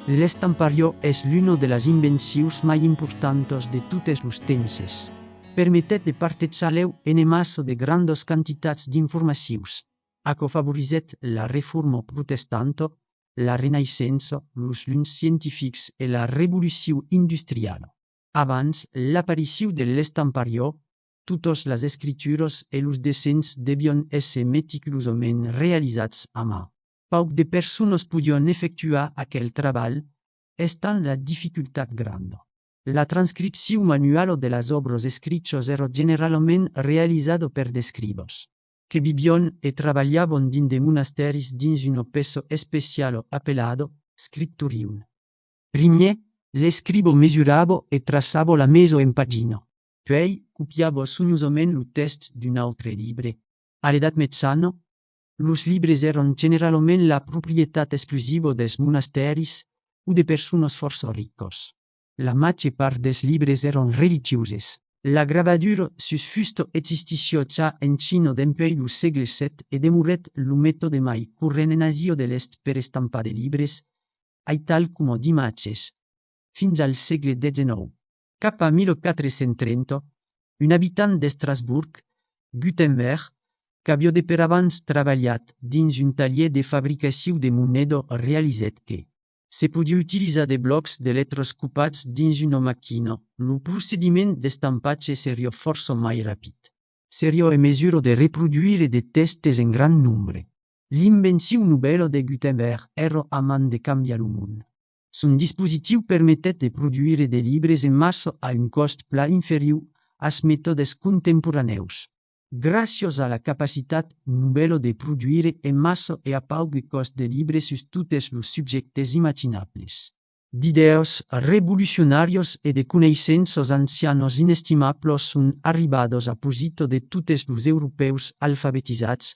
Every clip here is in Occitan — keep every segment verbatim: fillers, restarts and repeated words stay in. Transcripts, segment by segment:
L'estampariá es l'una de las invencions mai importantas de totes los tempses. Permetèt de partejar lèu en massa de grandas quantitats d'informacions. Aquò favorizèt la Reforma protestanta, la Renaissença, los luns scientifics e la Revolucion industriala. Abans l'aparicion de l'estampariá, totas las escrituras e los dessenhs devián èsser meticulosament realizats a man. Pauc de personas podián efectuar aquel trabalh, estant la dificultat granda. La transcripcion manuala de las òbras escrichas èra generalament realizada per d'escribas, que vivián e trabalhavan dins de monastèris dins una pèça especiala apelada scriptorium. Primièr, l'escriba mesurava e traçava la mesa en pagina, puèi copiava sonhosament lo tèxt d'un autre libre. A l'Edat Mejana, los libres èran generalament la proprietat exclusiva dels monastèris o de personas fòrça ricas. La màger part dels libres èran religioses. La gravadura sus fusta existissiá ja en China dempuèi lo sègle sèt e demorèt lo metòde mai corrent en Asia de l'Èst per estampar de libres, aital coma d'imatges, fins al sègle dètz-e-nòu. Cap a mil quatre cents trenta, un abitant d'Estrasborg, Gutenberg, qu'aviá de per abans trabalhat dins un talhièr de fabricacion de moneda, realizèt que se podiá utilizar de blòcs de letras copats dins una maquina, lo procediment d'estampatge seriá fòrça mai rapid. Seriá en mesura de reproduire de tèxtes en grand nombre. L'invencion novèla de Gutenberg èra a man de cambiar lo mond. Son dispositiu permetèt de produire de libres en massa a un còst plan inferior als metòdes contemporanèus. Gràcias a la capacitat novèla de produire en massa e a pauc de còst de libres sus totes los subjèctes imaginables, d'idèas revolucionàrias e de coneissenças ancianas inestimablas son arribadas a posita de totes los Europèus alfabetizats,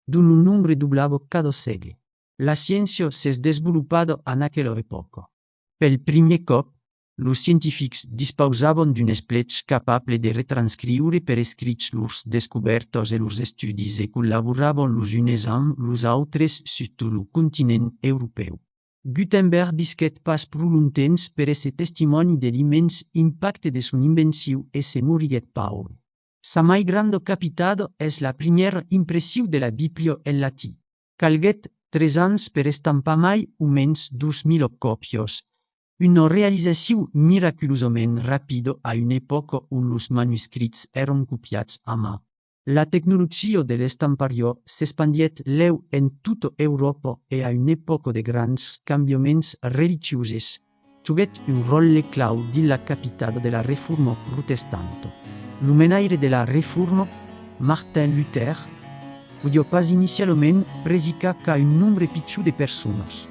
dont lo nombre doblava cada sègle. La sciéncia s'es desvolopada en aquela epòca. Pel primièr còp, los scientifics dispausavan d'un esplech capable de retranscriure per escrich lors descobèrtas e lors estudis e collaboravan los unes amb los autres sus tot lo continent europèu. Gutenberg visquèt pas pro longtemps per èsser testimòni de l'immens impacte de son invencion e se moriguèt paure. Sa mai granda capitada es la primièra impression de la Bíblia en latin. Calguèt tres ans per estampar mai o mens dos mila còpias, una realizacion miraculosament rapida a una epòca ont los manuscrits èran copiats a man. La tecnologia de l'estampariá s'espandièt lèu en tota Euròpa e a una epòca de grands cambiaments religioses, joguèt un ròtle clau dins la capitada de la Reforma protestanta. Lo menaire de la Reforma, Martin Luther, podiá pas inicialament predicar qu'a un nombre pichon de personas.